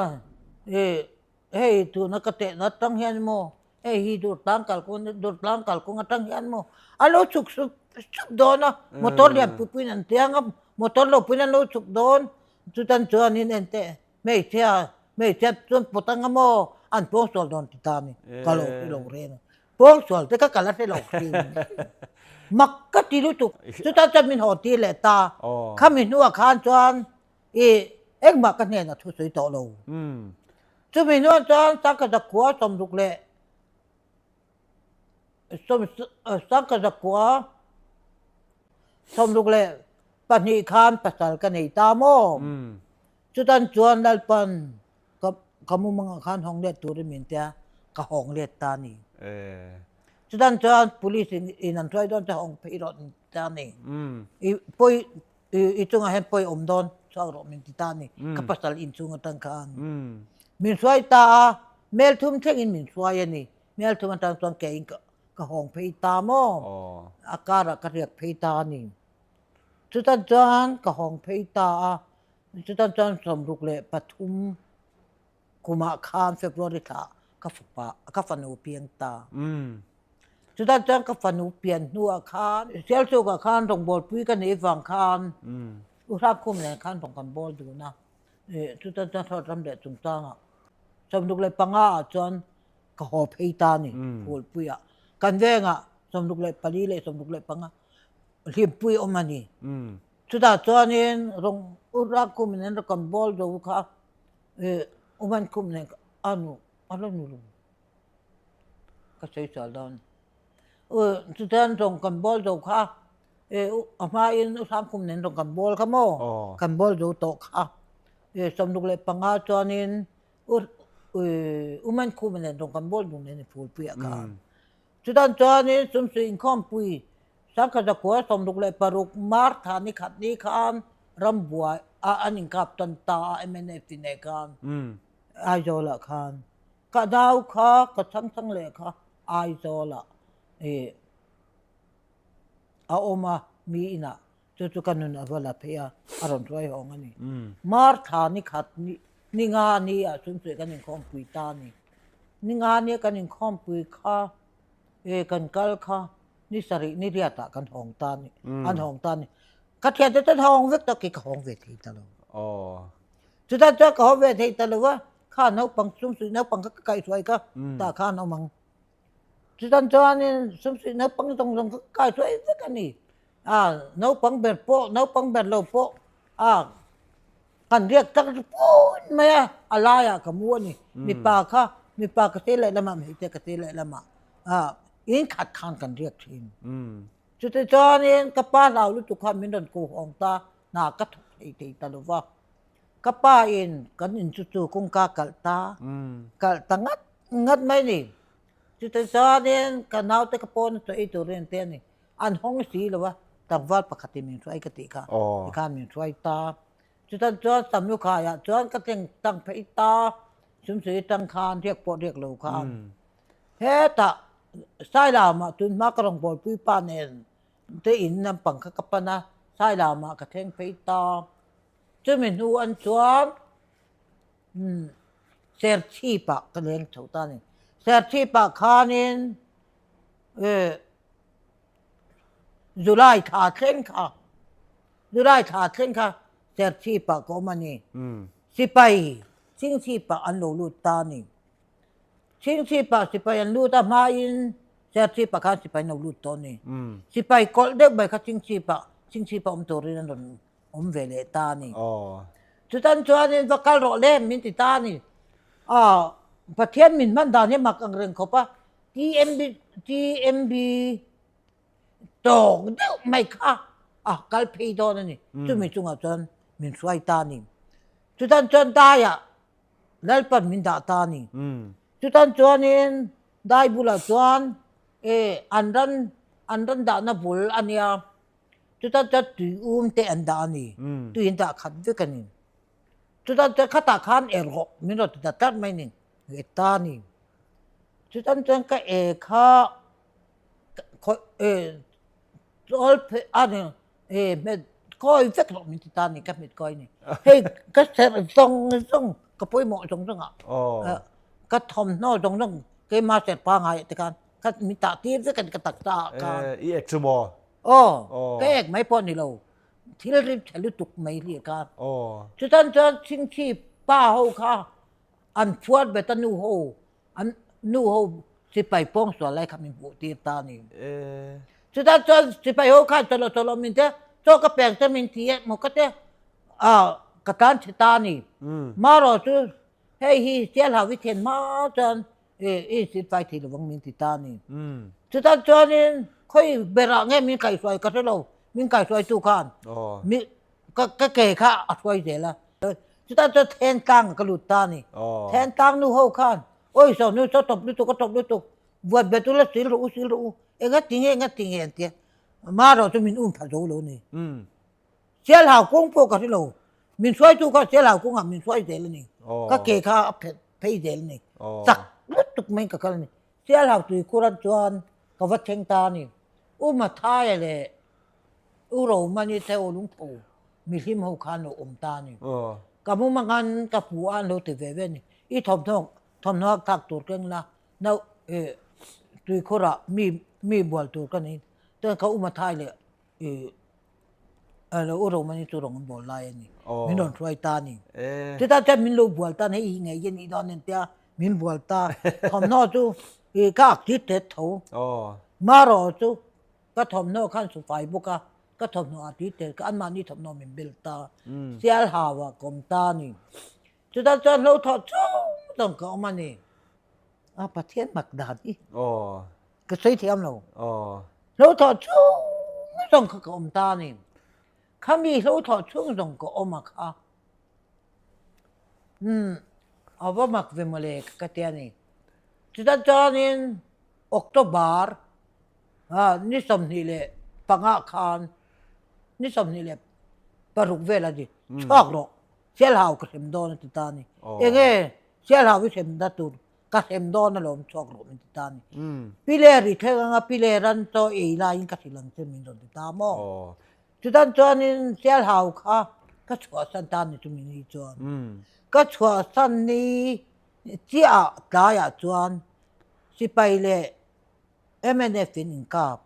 eh Hei tuna ka tehna atang hian maw hei hi Durtlang kalkawng Durtlang kalkawng atang hian maw a lo chhuk sup sup dawn a motor lian pui puiin an tiang a motor lo puiin an lo chhuk dawn chutan chuanin enteh hmeichhia hmeichhia chuan pawt anga maw an pawngsual dawn ti ta a ni ka lo hre lo reng a pawngsual te kha ka la hre lo hrim mak ka ti lutuk chutan chuan min haw tir leh ta khami hnuah khan chuan I engmah ka hnenah thu sawi tawh lo. Chumi hnuah chuan Sangkhazakhua 60 leh Sangkhazakhua 62 khan pasal ka nei ta maw? Chutan chuan Lalpan ka mumangah khan hawng let turin min tia ka hawng let ta a ni. Chutan chuan police in an hruai dawn che hawng phei rawh min ti ta a ni. I pawi I chungah hian pawi awm dawn chhuak rawh min ti ta a ni. Ka pasal inchhung atang khan min hruai ta a, mel thum thlengin min hruai a ni. Mel thum atang chuan keiin ka hawng phei ta maw? A karah ka riak phei ta a ni. Chutan chuan ka hawng phei ta a, chutan chuan 63 Kumah khan February thla ka fapa ka fanu piang ta. Chutah chuan ka fanu pian hnuah khan Sialchukah khan rawngbawlpui ka neih vang khan U Hrapkhum nen khan rawn kan bawl dun a. Chutah chuan Thawt ram leh chungchangah 65 ah chuan ka haw phei ta a ni Phulpuiah. Kan vengah 64 leh 65 hlimpui awm a ni. Chutah chuanin rawn U Hrapkhum nen rawn kan bawl zo kha. Uman khum nen a nu a la nu lo. Ka sawi sual dawn. Chutan rawng kan bawl zo kha a hmain u Sangkhum nen rawng kan bawl kha maw? Kan bawl zo tawh kha. 65 chuanin u Umankhuma nen rawng kan bawl dun nen Phulpuiah khan. Chutan chuanin Sumsui inkhawmpui 1966 Martha ni khat ni khan rambuai ah an inkap tan ta a mnf ti nen khan Aizawlah khan. Ka nau kha ka chhang chhang leh kha Aizawlah ih a awm a mi inah chu chu ka nun a va la phei a a rawn hruai hawng a ni. Martha ni khat ni ni nga ni ah chung chu kan inkhawmpui ta a ni. Ni nga nia kan inkhawmpui kha ih kan kal kha ni sarih ni riat ah kan hawng ta a ni an hawng ta a ni. Ka thiante chuan hawng vek tawh kei ka hawng ve thei ta lo. Chutah chuan ka haw ve thei ta lo a, kha naupang sumsuih naupang kha ka kaihhruai kha tah khan a awm ang. Chutan chuanin sumsuih naupang zawng zawng kha ka kaihhruai vek a ni. A naupang ber pawh naupang ber lo pawh a kan riak tak pun mai a, a laiah ka mu a ni. Mipa kha mipa ka sir lehlamah hmeichhia ka sir lehlamah a in khat khan kan riak thin. Chutichuanin ka pa hlau lutuk kha min rawn ko hawng ta, hna ka thawk thei thei ta lo va. Ka pa in kan in chu chu kawngka kalh ta, kalh ta ngat ngat mai ni. Chutichuanin ka naute ka pawn a chaw ei turin an ti a ni. An hawng si lo va, tlangval pakhatin min hruai ka tih kha, tikhan min hruai ta. Chutan chuan Samlukhaiah chuan ka thleng tang phei ta, Sumsui atang khan riak pawh riak lo khan. Hetah Sailamah tun hma ka rawn bawlpui pa nen te in lampang kha ka pan a, Sailamah ka thleng phei ta. Chumi hnu an chuan Serchhipah ka leng chho ta a ni. Serchhipah khanin July thla thleng kha July thla thleng kha Serchhipah ka awm a ni. Sipai Chhingchhipah an lo lut ta a ni. Chhingchhipah sipai an lut a hmain Serchhipah khan sipai an lo lut tawh a ni. Sipai kawlh deuh mai kha Chhingchhipah Chhingchhipah awm turin an rawn awm ve leh ta a ni. Chutan chuanin va kal rawh le min ti ta a ni. Aw Pathian min hman dan hi mak ang reng khawp a, TMB TMB tawk deuh mai kha a kal phei dawn a ni. Chumi chungah chuan min hruai ta a ni. Chutan chuan daiah Lalpan min dah ta a ni. Chutan chuanin dai bulah chuan e an ran an ran dahna bul a nia. Chutan chuan tui um te an dah a ni. Tui an dah khat vek a ni. Chutan chuan khatah khan er rawh min rawn ti ta tlat mai a ni. E ta a ni. Chutan chuan ka e kha khawi e chawl phei a ni e hmet kawi vek rawh min ti ta a ni ka hmet kawi a ni. Hei ka serh zawng zawng ka pawimawh zawng zawng ah ka thawmhnaw zawng zawng keima serh pangai te khan ka min tah tir vek a ni ka taksa ah khan. I ek chu maw? Aw ka ek mai pawh ni lo thil rim chhe lutuk mai hlir kha. Chutan chuan chhingchhip pa ho kha an phuar bet a nu ho An nu ho sipai pawng sual lai kha min hmuh tir ta a ni. Chutah chuan sipai ho khan chawlh chawlh min te chaw ka pek te min ti e maw ka te a ka tan chhe ta a ni. Marawh chu hei hi Sialhau i thlen hma chuan i insilfai thei lovang min ti ta a ni. Chutah chuanin khawi berah nge min kaihhruai ka hre lo, min kaihhruaitu khan mi ka ka ke kha a hruai zel a chutah chuan then tlang ka lut ta a ni then tlang nu ho khan awi saw nu saw tawp lutuk a tawp lutuk buat bet ula sil rawh u sil rawh u enga ti nge enga ti nge an tia marawh chu min um pha zo lo ni sialhau kawng pawh ka hre lo min hruaitu kha sialhau kawngah min hruai zel a ni ka ke kha a phet phei zel a ni chak lutuk mai ka kal a ni sialhau tuikhur an chuan ka va thleng ta a ni u Mathaia leh U Romani te aw lungpho mihlim ho khan lo awm ta a ni. Ka mumang ka hmu a an lo ti ve ve a ni. I thawmhnaw thawmhnaw hak thlak tur keng la no eh tuikhurah mi mi bual tur ka ni. Chuan ka uma thai leh ih lo U Romani chu rawn bawl lai a ni. Min rawn hruai ta a ni. Chutah chuan min lo bual ta a ni hei hi ngei a nih dawn a ni tia min bual ta. Thawmhnaw chu ih ka ak tit tet tho. Marawh chu Ka thawmhnaw khan su fai bawk a, ka thawmhnaw a tui tel kha anmahni thawmhnaw min bel ta. Sialhau ah ka awm ta a ni. Chutah chuan hlo thawh chung zawng ka awm a ni. A Pathian mak dan hi ka sawi thiam lo. Hlo thawh chung zawng kha ka awm ta a ni. Khami hlo thawh chung zawng ka awm a kha. Umm a va mak ve mawle ka ti a ni. Chutah chuanin October ni 25 khan ni 26 vel a ni chhuak rawh Sialhau ka hrem dawn a ti ta a ni. Enge Sialhau i hremna tur ka hrem dawn alawm chhuak rawh min ti ta a ni. Piler i thleng anga piler an chaw ei laiin ka hrilh ang che min rawn ti ta maw? Chutan chuanin Sialhau kha ka chhuahsan ta a ni chumi ni chuan. Ka chhuahsan ni chiahah tlaiah chuan sipai leh mnf in inkap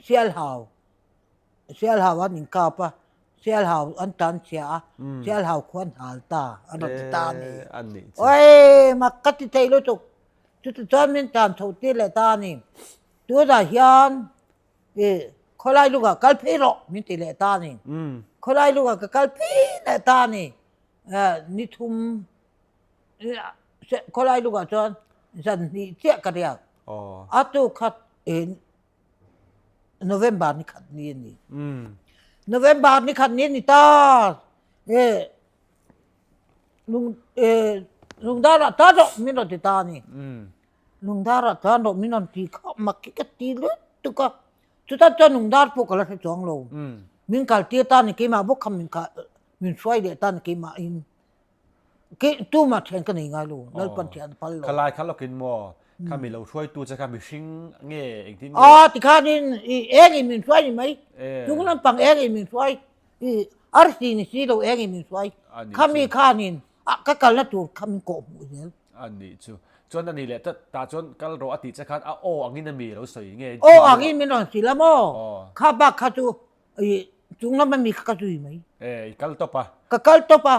Sialhau Sialhau an inkap a, Sialhau an tan chhia a, Sialhau khu an hal ta, an rawn ti ta a ni. Awii mak ka ti thei lutuk, chuti chuan min tan chho tir leh ta a ni. Tunah hian ih khawlai lungah kal phei rawh min ti leh ta a ni. Khawlai lungah ka kal phei leh ta a ni. Ni thum khawlai lungah chuan zan hnih chiah ka riak. A tu khat November ni khat ni a ni. November ni khat ni a ni ta. E lung e lungdar ah tan rawh min rawn ti ta a ni. Lungdar ah tan rawh min rawn ti kha mak hi ka ti lutuk a. Chutan chuan lungdar pawh ka la hre chuang lo. Min kal tir ta a ni keimah bawk kha min kal min hruai leh ta a ni keimah in. Tumah thian ka nei ngai lo, Lalpan thian a phal lo. Khalai kha lawkin maw, kha mi lo hruaitu che kha mihring nge engtin nge? Aw tikhanin i engin min hruai ni mai, chung lampang engin min hruai, i arsi ni si lo engin min hruai, khami khanin ka kalna tur kha min kawh hmuh zel. A nih chu. Chuan a nih leh tah chuan kal rawh a tih che khan a aw angin a mi lo sawi nge? Aw angin min rawn hrilh a maw? Kha bak kha chu I chung lama mi kha ka zui mai. Eh, i kal tawp a. Ka kal tawp a.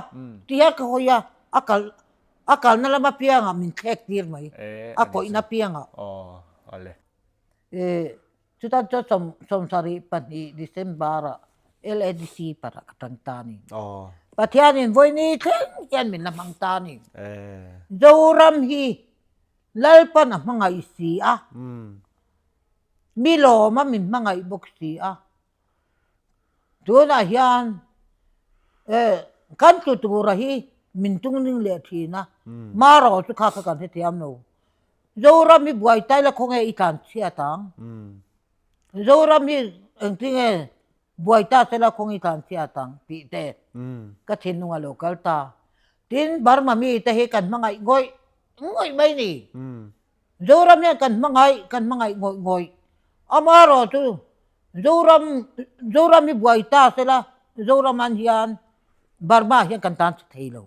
Tihian ka hawi a, a kal a kalna lama piangah min thlek tir mai. Eh, a kawihna piangah. Aw, ale. Eh, chutan chuan sawm 72 December ah LADC parah ka tan ta a ni. Aw. Pathianin vawiini thleng hian min la hmang ta a ni. Eh. Zoram hi Lalpan a hmangaih si a. Mi lawma min hmangaih bawk si a, tunah hian kan tlu tura hi min tungning leh thin a, Maro chu kha kha kan hrethiam lo. Zoram hi buai tai la khawnge i tlan chhiat ang? Zoram hi engtinge buai ta sela khawnge i tlan chhiat ang tih te ka thinlung a lo kal ta. Tin, Burma mite hi kan hmangaih ngawih ngawih mai ni. Zoram hian kan hmangaih, kan hmangaih ngawih ngawih. Amaherawh chu Zoram, Zoram hi buai ta sela Zoram an hian Burma hian kan tan chhe thei lo.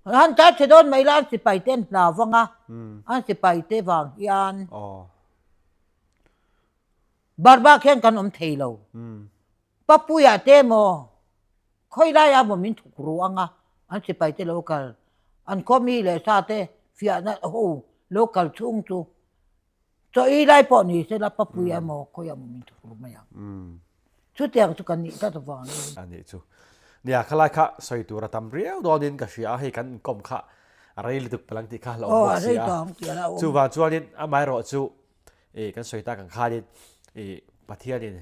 Han tan chhe dawn mai la an sipai te an hlau vang a, an sipai te vang hian Burma khian kan awm thei lo. Papuia te emaw khawi laia maw min thuk ru anga an sipai te lo kal an khaw mi leh sa te fiahna ho lo kal chhung chu chaw ei lai pawh ni sela Papuia emaw khawiah maw min thuk ru mai ang. Chutiang chu kan nih tlat avangin. A nih chu. Nia khalai kha sawi tur a tam riau dawnin ka hria a, hei kan inkawm kha a rei lutuk palh ang tih kha hlauhawm bawk si a. Chuvang chuanin amaherawh chu I kan sawi tak ang khanin i Pathianin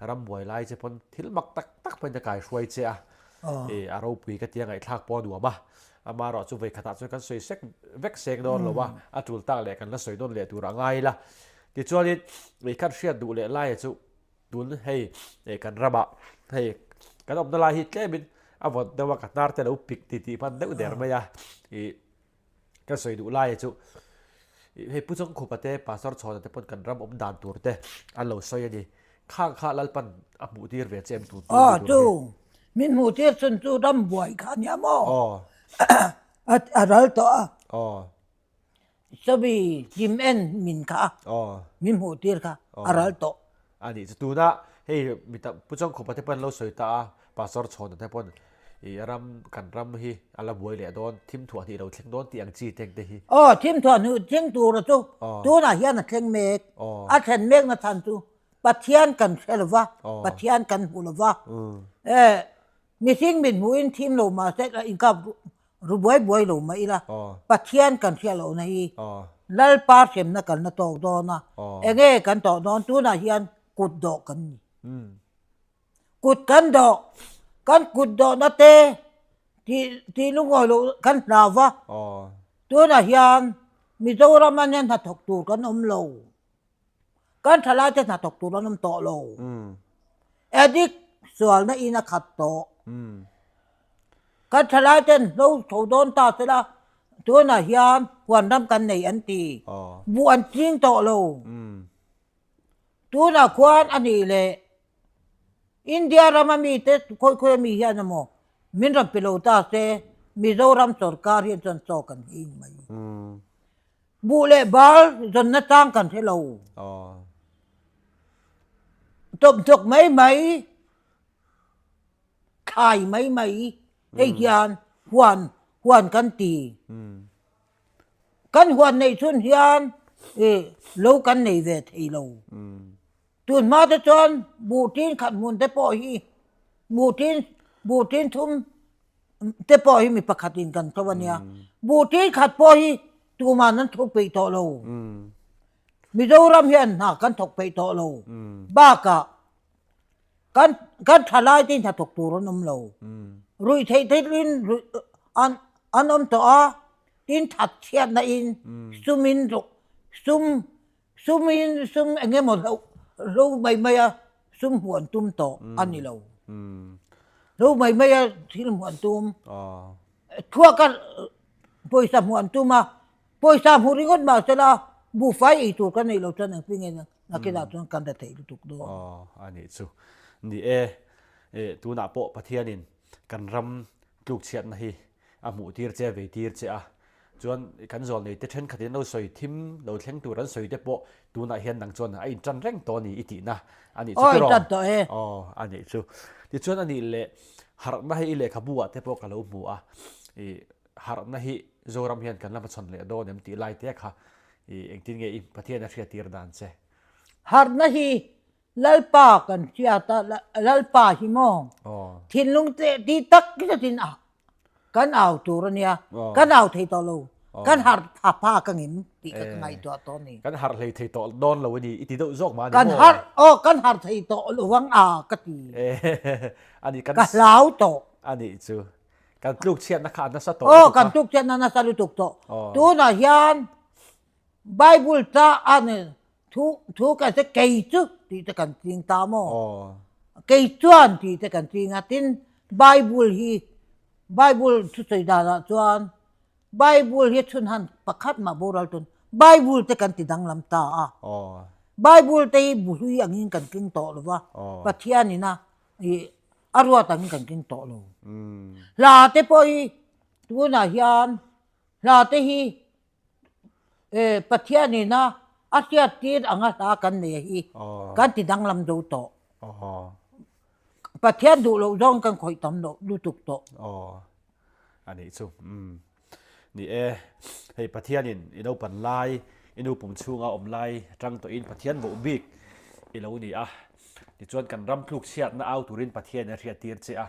ram buai lai che pawn thil mak tak tak pawhin a kai hruai che a, i a ropui ka tia ngaihthlak pawh a nuam a, amaherawh chu vawi khatah chuan kan sawi sek vek seng dawn lo a, a tul tak leh kan la sawi nawn leh tur a ngai ila. Tichuanin i khan hriat duh leh laia chu tun hei kan ramah hei kan awmna lai hi tlemin a vawt deuh a ka hnar te lo pik titih hman deuh der mai a, i Ka sawi duh laia chu hei Pu Chawngkhupa te Pastor Chhawna te pawn kan ram awm dan tur te an lo sawi a ni. Khang kha Lalpan a hmuh tir ve che em tun tun Aw chu min hmuh tir chhun chu ram buai kha nia maw? Aw. A ral tawh a. Aw. Chumi hlim en min kha. Aw. Min hmuh tir kha a ral tawh. A nih chu tuna hei mi tam Pu Chawngkhupa te pawn an lo sawi ta a, Pastor Chhawna te pawn i ram kan ram hi a la buai leh dawn, thim thuah hnih lo thleng dawn tih ang chi teng te hi. Aw, thim thuah hnih thleng tura chu tunah hian a thleng mek. A thlen mek na chhan chu Pathian kan hre lo va, Pathian kan hmu lo va. Mihring mit hmuhin thim lo mah se la inkap ru buai buai lo mah ila, Pathian kan hriat lohna hi Lalpa hremna kan la tawk dawn a, enge kan tawh dawn tunah hian kut dawh kan ni. Kut kan dawh, kan kut dawhna te tih tih lungawi loh kan hlau va, tunah hian Mizoram a nia hnathawk tur kan awm lo. Kan thalai te hnathawk tur an awm tawh lo. Addict sualna in a khat tawh. Kan thalai ten hlo tho dawn ta sela tunah hian huan ram kan nei an ti. Buh an ching tawh lo. Tunah khuan a nih leh India rama mite khawi khawi ami hian emaw min rawn pe lo ta se Mizoram sorkar hian chuan chaw kan hing mai. Buh leh bal zawnna chang kan hre lo. Tawphnawk mai mai, thlai mai mai hei hian huan huan kan ti. Kan huan neih chhun hian lo kan nei ve thei lo. Tun hma te chuan buh tin khat hmun te pawh hi buh tin buh tin thum te pawh hi mi pakhat in kan tho a nia. Buh tin khat pawh hi tuman an thawk peih tawh lo. Mizoram hian hna kan thawk peih tawh lo. Bakah kan kan thalai te hna thawk tur an awm lo. Ruih theih theih in ruih an an awm tawh a, tin that chhiatna in sum in sum Sumin sum eng emaw hloh hlo mai mai a sum hmuh an tum tawh a ni lo. Hlo mai mai a thil hmuh an tum. Thuak a pawisa hmuh an tum a, pawisa hmuh ringawt mah sela buhfai ei tur kan neih loh chuan engtin nge nakinah chuan kan ra theih lutuk dawn. Aw a nih chu. Ni e, tunah pawh Pathianin kan ram tlukchhiatna hi a hmuh tir che a vei tir che a, chuan kan zawl nei te thenkhat in lo sawi thim lo thleng tur an sawi te pawh tunah hian nang chuan a in tan reng tawh a ni i tihna a nih chu tiraw? Aw a nih chu. Tichuan a nih leh harhna hi i lehkhabu ah te pawh ka lo hmu a, i harhna hi Zoram hian kan la hmachhawn leh dawn em tih lai te kha i engtin nge i Pathian a hriattir dan che? Harhna hi Lalpa kan hriat a, Lalpa hi maw thinlung teh ti tak zetin a kan au tur a nia, kan au thei tawh lo, kan harh pha pha ka ngim tih ka ngaihtuah tawh a ni. Kan harh hlei thei tawh dawn lo a ni, i ti deuh zawk mah a ni maw? Kan harh, aw kan harh thei tawh lo ang a ka ti. A ni, kan. Ka hlau tawh. A nih chu. Kan tluk chhiatna kha a nasa tawh lutuk a. Aw, kan tluk chhiatna a nasa lutuk tawh. Tunah hian Bible ta a ni Thu thu kan se kei chu tih te kan ching ta maw? Kei chuan tih te kan ching a, tin Bible hi Bible thusawi danah chuan Bible hi chhunhan pakhat mah boral tawn Bible te kan ti danglam ta a. Bible te hi bu hlui angin kan keng tawh lo va, Pathian ina ih a ruat angin kan keng tawh lo. Hla te pawh hi tunah hian hla te hi E Pathian ina a hriattir anga hla kan nei hi kan ti danglam zo tawh. Pathian duh loh zawng kan khawih tam loh lutuk tawh. Aw a nih chu umm ni e hei Pathianin i naupan lai i nu pum chhunga awm lai atang tawhin Pathian voh bik i lo ni a tichuan kan ram tluk chhiatna au turin Pathianin a hriattir che a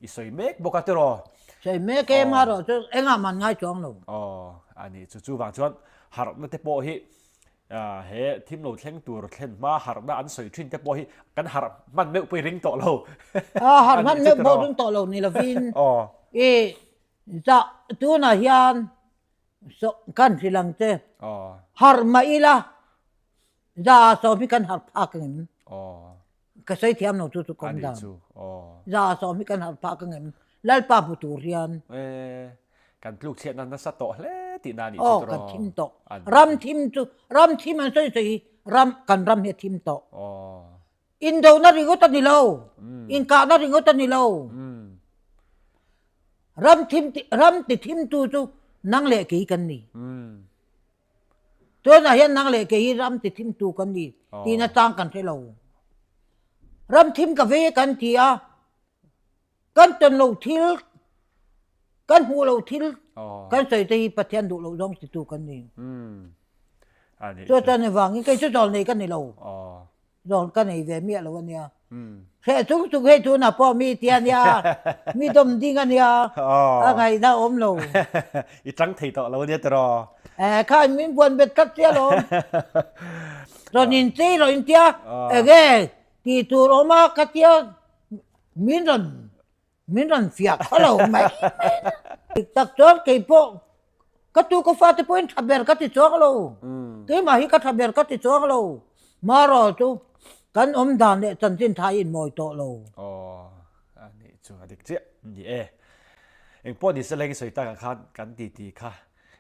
i sawi mek bawk a tiraw. Sawi mek em a rawh chu engah man ngai chuang lo. Aw a nih chu chuvang chuan harhna te pawh hi he thim lo thleng tur thlen hma harhna an sawi thin te pawh hi kan harh hman meuh pawh i ring tawh lo. A harh hman meuh pawh ring tawh lo ni lovin i zah tunah hian kan hrilh ang che harh mah ila Za sawm hi kan harh phak ang em? Ka sawi thiam lo chu chu kawm dan. Za sawm hi kan harh phak ang em? Lalpa hmu tur hian. Kan tluk chhiatna nasa tawh hle tihna a nih chu tiraw? Aw, kan thim tawh. Ram thim chu, ram thim an sawi sawi hi ram, kan ram hi a thim tawh. Indona ringawt a ni lo. Inkahna ringawt a ni lo. Ram thim, ram ti thimtu chu nang leh kei kan ni. Tunah hian nang leh kei hi ram ti thimtu kan ni tihna chang kan hre lo. Ram thim ka vei e kan ti a, kan tawn lo thil, kan hmuh lo thil kan sawi te hi Pathian duh loh zawng titu kan ni. Chu chuan engvangin kei chu zawlnei ka ni lo. Zawn ka nei ve miah lo a nia. Hreh chung chung hei tunah pawh mi tia nia, mi dawm ding a nia, a ngaihna a awm lo. I tang thei tawh lo a nia tiraw? Eh, kha min buan bet tlat sia lawm. Rawn inchei rawh intia, enge tih tur awm a ka tia min rawn Min rawn fiah khaw lo mai mai na. Dik tak chuan kei pawh ka tu ka fate pawhin tha ber ka ti chuang lo. Keimah hi ka tha ber ka ti chuang lo. Marawh chu kan awm dan leh chanchin tha hi inmawi tawh lo. Aw, a nih chu a dik chiah ni e. Engpawh ni sela i sawi takah khan kan titi kha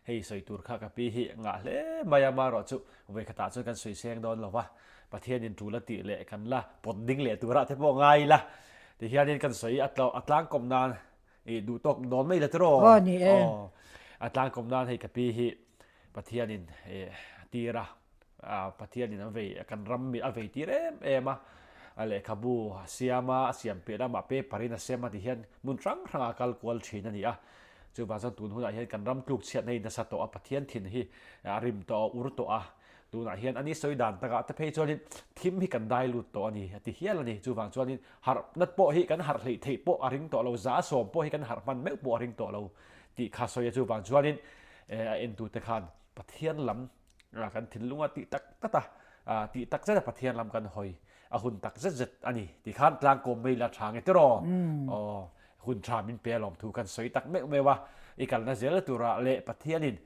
hei sawi tur kha ka pi hi ngah hle mai a, marawh chu vawikhatah chuan kan sawi seng dawn lo va, Pathianin tul a tih leh kan la pawt ding leh turah te pawh ngai ila tihianin kan sawi a a tlangkawm nan i duh tawk dawn mai la tiraw? Aw ni e. Aw a tlangkawm nan hei ka pi hi Pathianin i a tir a, Pathianin a vei kan ram a vei tir em em a, a lehkhabu a siam a, a siam piah lamah paper in a sem a tihian hmun hrang hrangah a kal kual thin a ni a. Chuvang chuan tun hunah hian kan ram tluk chhiatna hi nasa tawh a, Pathian thin hi a rim tawh a, a ur tawh a. Tunah hian ani sawi dan takah te phei chuanin thim hi kan dai lut tawh a ni a ti hial a ni. Chuvang chuanin harh nat pawh hi kan harh hleih theih pawh a ring tawh lo, za sawm pawh hi kan harh hman meuh pawh a ring tawh lo tih kha sawi a. Chuvang chuanin a entute khan Pathian lam kan thinlunga tih tak tak a, tih tak zet a Pathian lam kan hawi a hun tak zet zet a ni tih khan tlangkawm mai la tha nge tiraw? Aw, hun tha min pe alawm thu kan sawi tak meuh meuh a, i kalna zel turah leh Pathianin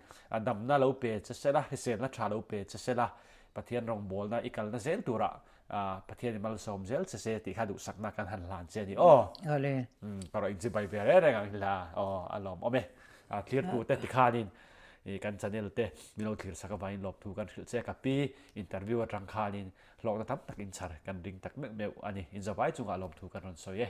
damna lo pe che sela, hriselna tha lo pe che sela, Pathian rawngbawlna i kalna zel turah Pathianin malsawm zel che se tih kha duhsakna kan han hlan che a ni aw. Awle. Ka rawh inchibai ve reng reng ang hi la aw a lawmawm e. Thirtute tikhanin kan channel te min lo thlir sak avangin lawmthu kan hrilh che a, ka pi interview atang khanin hlawkna tam tak inchhar kan ring tak meuh meuh a ni. Inzavai chungah lawmthu kan rawn sawi e.